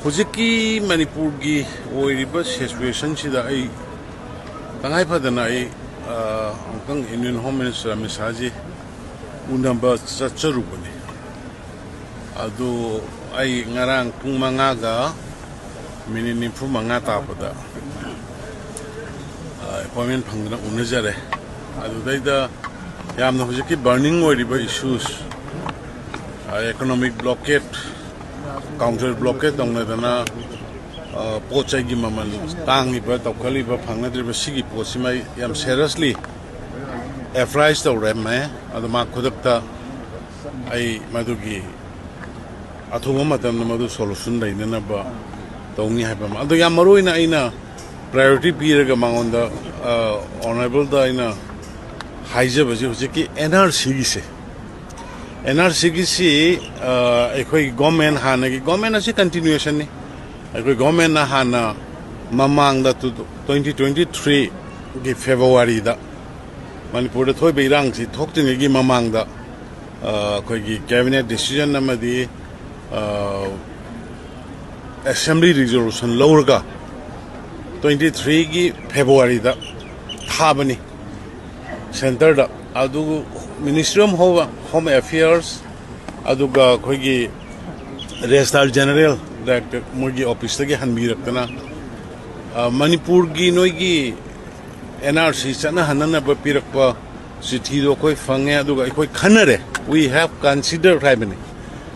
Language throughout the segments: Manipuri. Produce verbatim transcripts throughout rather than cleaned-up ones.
ꯍꯧꯖꯤꯛꯀꯤ ꯃꯅꯤꯄꯨꯔꯒꯤ ꯑꯣꯏꯔꯤꯕ ꯁꯤꯆꯨꯋꯦꯁꯟꯁꯤꯗ ꯑꯩ ꯇꯉꯥꯏ ꯐꯗꯅ ꯑꯩ, ꯑ, ꯑꯃꯨꯛꯇꯪ ꯏꯟꯗꯤꯌꯟ ꯍꯣꯝ ꯃꯤꯅꯤꯁꯇꯔ ꯑꯃꯤꯠ ꯁꯥꯍꯖꯤ ꯎꯅꯕ ꯆꯠꯆꯔꯨꯕꯅꯤ꯫ ꯑꯗꯨ ꯑꯩ ꯉꯔꯥꯡ ꯄꯨꯡ ꯃꯉꯥꯒ ꯃꯤꯅꯤꯠ ꯅꯤꯐꯨ ꯃꯉꯥ ꯇꯥꯕꯗ, ꯑ, ꯑꯦꯄꯣꯏꯟꯃꯦꯟ ꯐꯪꯗꯅ ꯎꯅꯖꯔꯦ꯫ ꯑꯗꯨꯗꯩꯗ ꯌꯥꯝꯅ ꯍꯧꯖꯤꯛꯀꯤ ꯕꯔꯅꯤꯡ ꯑꯣꯏꯔꯤꯕ ꯏꯁꯨꯁ, ꯑ, ꯏꯀꯣꯅꯣꯃꯤꯛ ꯕ꯭ꯂꯣꯀꯦꯠ, ꯀꯥꯎꯟꯇꯔ ꯕ꯭ꯂꯣꯀꯦꯠ ꯇꯧꯅꯗꯅ, ꯑ, ꯄꯣꯠ ꯆꯩꯒꯤ ꯃꯃꯜ ꯇꯥꯡꯉꯤꯕ, ꯇꯧꯈꯠꯂꯤꯕ, ꯐꯪꯅꯗ꯭ꯔꯤꯕ, ꯁꯤꯒꯤ ꯄꯣꯠꯁꯤꯃ ꯑꯩ ꯌꯥꯝ ꯁꯦꯔꯤꯌꯁꯂꯤ ꯑꯦꯄ꯭ꯔꯥꯏꯁ ꯇꯧꯔꯝꯃꯦ꯫ ꯑꯗꯣ ꯃꯥ ꯈꯨꯗꯛꯇ ꯑꯩ ꯃꯗꯨꯒꯤ ꯑꯊꯨꯕ ꯃꯇꯝꯗ ꯃꯗꯨ ꯁꯣꯂꯨꯁꯟ ꯂꯩꯅꯅꯕ ꯇꯧꯅꯤ ꯍꯥꯏꯕ ꯑꯃ꯫ ꯑꯗꯣ ꯌꯥꯝ ꯃꯔꯨ ꯑꯣꯏꯅ ꯑꯩꯅ ꯄ꯭ꯔꯥꯏꯌꯣꯔꯤꯇꯤ ꯄꯤꯔꯒ ꯃꯉꯣꯟꯗ, ꯑ, ꯑꯣꯅꯔꯦꯕꯜꯗ ꯑꯩꯅ ꯍꯥꯏꯖꯕꯁꯤ ꯍꯧꯖꯤꯛꯀꯤ ꯑꯦꯟ ꯑꯥꯔ ꯁꯤꯒꯤꯁꯦ, ꯑꯦꯟ ꯑꯥꯔ ꯁꯤꯒꯤꯁꯤ, ꯑ, ꯑꯩꯈꯣꯏꯒꯤ ꯒꯣꯔꯃꯦꯟ, ꯍꯥꯟꯅꯒꯤ ꯒꯣꯔꯃꯦꯟ ꯑꯁꯤ ꯀꯟꯇꯤꯅ꯭ꯌꯨꯑꯦꯁꯟꯅꯤ꯫ ꯑꯩꯈꯣꯏ ꯒꯣꯔꯃꯦꯟꯅ ꯍꯥꯟꯅ ꯃꯃꯥꯡꯗ ꯇꯨ-, ꯇ꯭ꯋꯦꯟꯇꯤ ꯇ꯭ꯋꯦꯟꯇꯤ ꯊ꯭ꯔꯤꯒꯤ ꯐꯦꯕꯋꯥꯔꯤꯗ ꯃꯅꯤꯄꯨꯔꯗ ꯊꯣꯛꯏꯕ ꯏꯔꯥꯡꯁꯤ ꯊꯣꯛꯇ꯭ꯔꯤꯉꯩꯒꯤ ꯃꯃꯥꯡꯗ, ꯑ, ꯑꯩꯈꯣꯏꯒꯤ ꯀꯦꯕꯤꯅꯦꯠ ꯗꯤꯁꯤꯖꯟ ꯑꯃꯗꯤ, ꯑ, ꯑꯦꯁꯦꯝꯕ꯭ꯂꯤ ꯔꯤꯖꯣꯂꯨꯁꯟ ꯂꯧꯔꯒ ꯇ꯭ꯋꯦꯟꯇꯤ ꯊ꯭ꯔꯤꯒꯤ ꯐꯦꯕꯋꯥꯔꯤꯗ ꯊꯥꯕꯅꯤ ꯁꯦꯟꯇꯔꯗ꯫ ꯑꯗꯨ ministry of home, home affairs, ꯑꯗꯨꯒ ꯑꯩꯈꯣꯏꯒꯤ ꯔꯦꯖꯤꯁꯇ꯭ꯔꯥꯔ ꯖꯦꯅꯔꯦꯜ ꯗꯥꯏꯔꯦꯛꯇꯔ ꯃꯣꯏꯒꯤ ꯑꯣꯐꯤꯁꯇꯒꯤ ꯍꯟꯕꯤꯔꯛꯇꯅ, ꯑ, ꯃꯅꯤꯄꯨꯔꯒꯤ ꯅꯣꯏꯒꯤ ꯑꯦꯟ ꯑꯥꯔ ꯁꯤ ꯆꯠꯅꯍꯟꯅꯅꯕ ꯄꯤꯔꯛꯄ ꯆꯤꯊꯤꯗꯣ ꯑꯩꯈꯣꯏ ꯐꯪꯉꯦ, ꯑꯗꯨꯒ ꯑꯩꯈꯣꯏ ꯈꯟꯅꯔꯦ꯫ We have considered ꯍꯥꯏꯕꯅꯤ,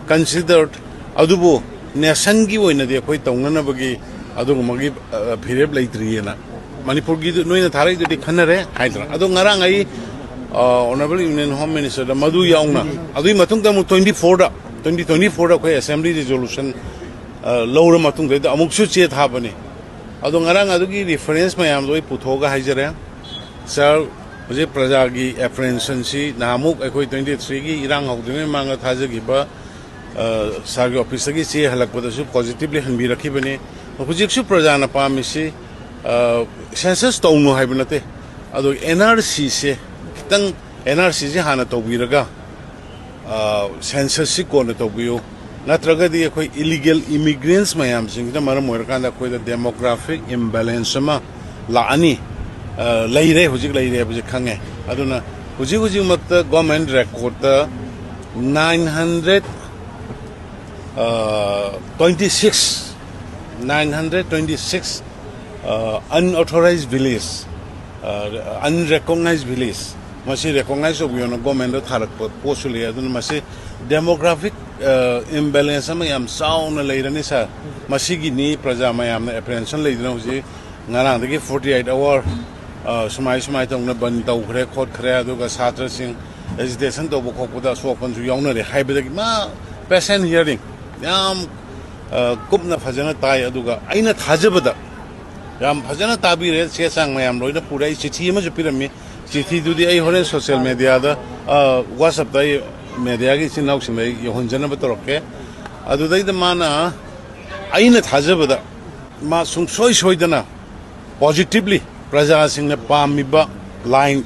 ꯀꯟꯁꯤꯗꯔꯠ꯫ ꯑꯗꯨꯕꯨ ꯅꯦꯁꯟꯒꯤ ꯑꯣꯏꯅꯗꯤ ꯑꯩꯈꯣꯏ ꯇꯧꯅꯅꯕꯒꯤ ꯑꯗꯨꯒꯨꯝꯕꯒꯤ, ꯑ, ꯐꯤꯔꯦꯞ ꯂꯩꯇ꯭ꯔꯤꯑꯅ꯫ ꯃꯅꯤꯄꯨꯔꯒꯤꯗꯨ ꯅꯣꯏꯅ ꯊꯥꯔꯛꯏꯗꯨꯗꯤ ꯈꯟꯅꯔꯦ ꯍꯥꯏꯗꯅ꯫ ꯑꯗꯣ ꯉꯔꯥꯡ ꯑꯩ, ꯑ, ꯑꯣꯅꯔꯦꯕꯜ ꯌꯨꯅꯤꯌꯟ ꯍꯣꯝ ꯃꯤꯅꯤꯁꯇꯔꯗ ꯃꯗꯨ ꯌꯥꯎꯅ, ꯑꯗꯨꯒꯤ ꯃꯇꯨꯡꯗ ꯑꯃꯨꯛ ꯇ꯭ꯋꯦꯟꯇꯤ ꯐꯣꯔꯗ, ꯇ꯭ꯋꯦꯟꯇꯤ ꯇ꯭ꯋꯦꯟꯇꯤ ꯐꯣꯔꯗ ꯑꯩꯈꯣꯏ ꯑꯦꯁꯦꯝꯕ꯭ꯂꯤ ꯔꯤꯖꯣꯂꯨꯁꯟ, ꯑ, ꯂꯧꯔ ꯃꯇꯨꯡꯗꯩꯗ ꯑꯃꯨꯛꯁꯨ ꯆꯦ ꯊꯥꯕꯅꯤ꯫ ꯑꯗꯣ ꯉꯔꯥꯡ ꯑꯗꯨꯒꯤ ꯔꯤꯐꯔꯦꯟꯁ ꯃꯌꯥꯝꯗꯣ ꯑꯩ ꯄꯨꯊꯣꯛꯑꯒ ꯍꯥꯏꯖꯔꯦ꯫ ꯁꯥꯔ, ꯍꯧꯖꯤꯛ ꯄ꯭ꯔꯖꯥꯒꯤ ꯑꯦꯄ꯭ꯔꯤꯍꯦꯟꯁꯟꯁꯤ ꯅꯍꯥꯟꯃꯨꯛ ꯑꯩꯈꯣꯏ ꯇ꯭ꯋꯦꯟꯇꯤ ꯊ꯭ꯔꯤꯒꯤ ꯏꯔꯥꯡ ꯍꯧꯗ꯭ꯔꯤꯉꯩ ꯃꯃꯥꯡꯗ ꯊꯥꯖꯈꯤꯕ, ꯑ, ꯁꯥꯔꯒꯤ ꯑꯣꯐꯤꯁꯇꯒꯤ ꯆꯦ ꯍꯜꯂꯛꯄꯗꯁꯨ ꯄꯣꯖꯤꯇꯤꯚꯂꯤ ꯍꯟꯕꯤꯔꯛꯈꯤꯕꯅꯤ꯫ ꯍꯧꯖꯤꯛꯁꯨ ꯄ꯭ꯔꯖꯥꯅ ꯄꯥꯝꯃꯤꯁꯤ, ꯑ, ꯁꯦꯟꯁꯁ ꯇꯧꯅꯨ ꯍꯥꯏꯕ ꯅꯠꯇꯦ, ꯑꯗꯣ ꯑꯦꯟ ꯑꯥꯔ ꯁꯤꯁꯦ ꯈꯤꯇꯪ, ꯑꯦꯟ ꯑꯥꯔ ꯁꯤꯁꯦ ꯍꯥꯟꯅ ꯇꯧꯕꯤꯔꯒ, ꯑ, ꯁꯦꯟꯁꯁꯁꯤ ꯀꯣꯟꯅ ꯇꯧꯕꯤꯌꯨ꯫ ꯅꯠꯇ꯭ꯔꯒꯗꯤ ꯑꯩꯈꯣꯏ ꯏꯂꯤꯒꯦꯜ ꯏꯃꯤꯒ꯭ꯔꯦꯟꯁ ꯃꯌꯥꯝꯁꯤꯡꯁꯤꯅ ꯃꯔꯝ ꯑꯣꯏꯔꯀꯥꯟꯗ ꯑꯩꯈꯣꯏꯗ ꯗꯦꯃꯣꯒ꯭ꯔꯥꯐꯤꯛ ꯏꯝꯕꯦꯂꯦꯟꯁ ꯑꯃ ꯂꯥꯛꯑꯅꯤ꯫ ꯑ, ꯂꯩꯔꯦ, ꯍꯧꯖꯤꯛ ꯂꯩꯔꯦ ꯍꯥꯏꯕꯁꯦ ꯈꯪꯉꯦ꯫ ꯑꯗꯨꯅ ꯍꯧꯖꯤꯛ ꯍꯧꯖꯤꯛꯃꯛꯇ government ꯔꯦꯀꯣꯔꯠꯇ nine hundred twenty six, nine hundred twenty six unauthorized village, unrecognized village, ꯃꯁꯤ ꯔꯦꯀꯣꯛꯅꯥꯏꯖ ꯇꯧꯕꯤꯌꯣꯅ ꯒꯣꯔꯃꯦꯟꯗ ꯊꯥꯔꯛꯄ ꯄꯣꯠꯁꯨ ꯂꯩ꯫ ꯑꯗꯨꯅ ꯃꯁꯤ ꯗꯦꯃꯣꯒ꯭ꯔꯥꯐꯤꯛ ꯏꯝꯕꯦꯂꯦꯟꯁ ꯑꯃ ꯌꯥꯝ ꯆꯥꯎꯅ ꯂꯩꯔꯅꯤ ꯁꯥꯔ꯫ ꯃꯁꯤꯒꯤꯅꯤ ꯄ꯭ꯔꯖꯥ ꯃꯌꯥꯝꯅ ꯑꯦꯄ꯭ꯔꯦꯟꯁꯟ ꯂꯩꯗꯅ ꯍꯧꯖꯤꯛ ꯉꯔꯥꯡꯗꯒꯤ forty eight hour, ꯑ, ꯁꯨꯃꯥꯏ ꯁꯨꯃꯥꯏ ꯇꯧꯅ ꯕꯟ ꯇꯧꯈ꯭ꯔꯦ ꯈꯣꯠꯈ꯭ꯔꯦ, ꯑꯗꯨꯒ ꯁꯥꯇ꯭ꯔꯁꯤꯡ ꯑꯦꯖꯤꯇꯦꯁꯟ ꯇꯧꯕ ꯈꯣꯠꯄꯗ ꯑꯁꯣꯛ ꯑꯄꯟꯁꯨ ꯌꯥꯎꯅꯔꯦ ꯍꯥꯏꯕꯗꯒꯤ ꯃꯥ ꯄꯦꯁꯦꯟ ꯍꯤꯌꯥꯔꯤꯡ ꯌꯥꯝ, ꯑ, ꯀꯨꯞꯅ ꯐꯖꯅ ꯇꯥꯏ꯫ ꯑꯗꯨꯒ ꯑꯩꯅ ꯊꯥꯖꯕꯗ ꯌꯥꯝ ꯐꯖꯅ ꯇꯥꯕꯤꯔꯦ, ꯆꯦ ꯆꯥꯡ ꯃꯌꯥꯝ ꯂꯣꯏꯅ ꯄꯨꯔꯦ꯫ ꯑꯩ ꯆꯤꯊꯤ ꯑꯃꯁꯨ ꯄꯤꯔꯝꯃꯤ, ꯆꯤꯊꯤꯗꯨꯗꯤ ꯑꯩ ꯍꯣꯔꯦꯟ ꯁꯣꯁꯤꯌꯦꯜ ꯃꯦꯗꯤꯌꯥꯗ, ꯑ, ꯋꯥꯆꯞꯇ ꯑꯩ ꯃꯦꯗꯤꯌꯥꯒꯤ ꯏꯆꯤꯟ ꯏꯅꯥꯎꯁꯤꯡꯗ ꯑꯩ ꯌꯧꯍꯟꯖꯅꯕ ꯇꯧꯔꯛꯀꯦ꯫ ꯑꯗꯨꯗꯩꯗ ꯃꯥꯅ, ꯑꯩꯅ ꯊꯥꯖꯕꯗ ꯃꯥ ꯁꯨꯡꯁꯣꯏ ꯁꯣꯏꯗꯅ ꯄꯣꯖꯤꯇꯤꯚꯂꯤ ꯄ꯭ꯔꯖꯥꯁꯤꯡꯅ ꯄꯥꯝꯃꯤꯕ ꯂꯥꯏꯟ,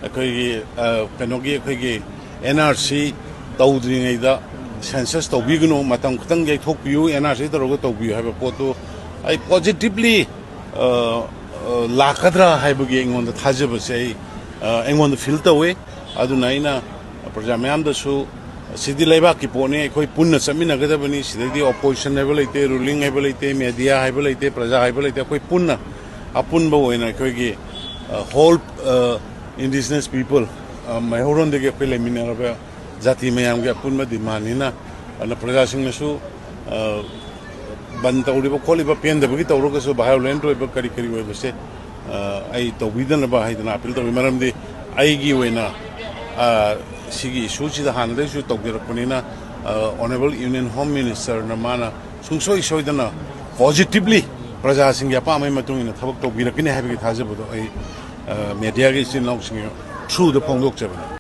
ꯑꯩꯈꯣꯏꯒꯤ, ꯑ, ꯀꯩꯅꯣꯒꯤ, ꯑꯩꯈꯣꯏꯒꯤ ꯑꯦꯟ ꯑꯥꯔ ꯁꯤ ꯇꯧꯗ꯭ꯔꯤꯉꯩꯗ ꯁꯦꯟꯁꯁ ꯇꯧꯕꯤꯒꯅꯨ, ꯃꯇꯝ ꯈꯤꯇꯪ ꯌꯩꯊꯣꯛꯄꯤꯌꯨ, ꯑꯦꯟ ꯑꯥꯔ ꯁꯤ ꯇꯧꯔꯒ ꯇꯧꯕꯤꯌꯨ ꯍꯥꯏꯕ ꯄꯣꯠꯇꯨ ꯑꯩ ꯄꯣꯖꯤꯇꯤꯚꯂꯤ, ꯑ, ꯑ, ꯂꯥꯛꯀꯗ꯭ꯔꯥ ꯍꯥꯏꯕꯒꯤ ꯑꯩꯉꯣꯟꯗ ꯊꯥꯖꯕꯁꯦ ꯑꯩ, ꯑ, ꯑꯩꯉꯣꯟꯗ ꯐꯤꯜ ꯇꯧꯋꯤ꯫ ꯑꯗꯨꯅ ꯑꯩꯅ ꯄ꯭ꯔꯖꯥ ꯃꯌꯥꯝꯗꯁꯨ, ꯁꯤꯗꯤ ꯂꯩꯕꯥꯛꯀꯤ ꯄꯣꯠꯅꯤ, ꯑꯩꯈꯣꯏ ꯄꯨꯟꯅ ꯆꯠꯃꯤꯟꯅꯒꯗꯕꯅꯤ꯫ ꯁꯤꯗꯩꯗꯤ ꯑꯣꯄꯣꯖꯤꯁꯟ ꯍꯥꯏꯕ ꯂꯩꯇꯦ, ꯔꯨꯂꯤꯡ ꯍꯥꯏꯕ ꯂꯩꯇꯦ, ꯃꯦꯗꯤꯌꯥ ꯍꯥꯏꯕ ꯂꯩꯇꯦ, ꯄ꯭ꯔꯖꯥ ꯍꯥꯏꯕ ꯂꯩꯇꯦ꯫ ꯑꯩꯈꯣꯏ ꯄꯨꯟꯅ, ꯑꯄꯨꯟꯕ ꯑꯣꯏꯅ ꯑꯩꯈꯣꯏꯒꯤ, ꯑ, ꯍꯣꯜ, ꯑ, ꯏꯟꯗꯤꯖꯤꯅꯁ ꯄꯤꯄꯜ, ꯑ, ꯃꯩꯍꯧꯔꯣꯟꯗꯒꯤ ꯑꯩꯈꯣꯏ ꯂꯩꯃꯤꯟꯅꯔꯕ ꯖꯥꯇꯤ ꯃꯌꯥꯝꯒꯤ ꯑꯄꯨꯟꯕ ꯗꯤꯃꯥꯟꯅꯤꯅ꯫ ꯑꯗꯨꯅ ꯄ꯭ꯔꯖꯥꯁꯤꯡꯅꯁꯨ, ꯑ, ꯕꯟ ꯇꯧꯔꯤꯕ ꯈꯣꯠꯂꯤꯕ ꯄꯦꯟꯗꯕꯒꯤ ꯇꯧꯔꯒꯁꯨ, ꯚꯥꯏꯑꯣꯂꯦꯟꯠ ꯑꯣꯏꯕ ꯀꯔꯤ ꯀꯔꯤ ꯑꯣꯏꯕꯁꯦ, ꯑ, ꯑꯩ ꯇꯧꯕꯤꯗꯅꯕ ꯍꯥꯏꯗꯅ ꯑꯥꯄꯤꯜ ꯇꯧꯏ꯫ ꯃꯔꯝꯗꯤ ꯑꯩꯒꯤ ꯑꯣꯏꯅ, ꯑ, ꯁꯤꯒꯤ ꯏꯁꯨꯁꯤꯗ ꯍꯥꯟꯅꯗꯒꯤꯁꯨ ꯇꯧꯖꯔꯛꯄꯅꯤꯅ, ꯑ, ꯑꯣꯅꯔꯦꯕꯜ ꯌꯨꯅꯤꯌꯟ ꯍꯣꯝ ꯃꯤꯅꯤꯁꯇꯔꯅ ꯃꯥꯅ ꯁꯨꯡꯁꯣꯏ ꯁꯣꯏꯗꯅ ꯄꯣꯖꯤꯇꯤꯚꯂꯤ ꯄ꯭ꯔꯖꯥꯁꯤꯡꯒꯤ ꯑꯄꯥꯝꯕꯒꯤ ꯃꯇꯨꯡ ꯏꯟꯅ ꯊꯕꯛ ꯇꯧꯕꯤꯔꯛꯀꯅꯤ ꯍꯥꯏꯕꯒꯤ ꯊꯥꯖꯕꯗꯣ ꯑꯩ, ꯑ, ꯃꯦꯗꯤꯌꯥꯒꯤ ꯏꯆꯤꯟ ꯏꯅꯥꯎꯁꯤꯡꯒꯤ ꯊ꯭ꯔꯨꯗ ꯐꯣꯡꯗꯣꯛꯆꯕꯅꯤ꯫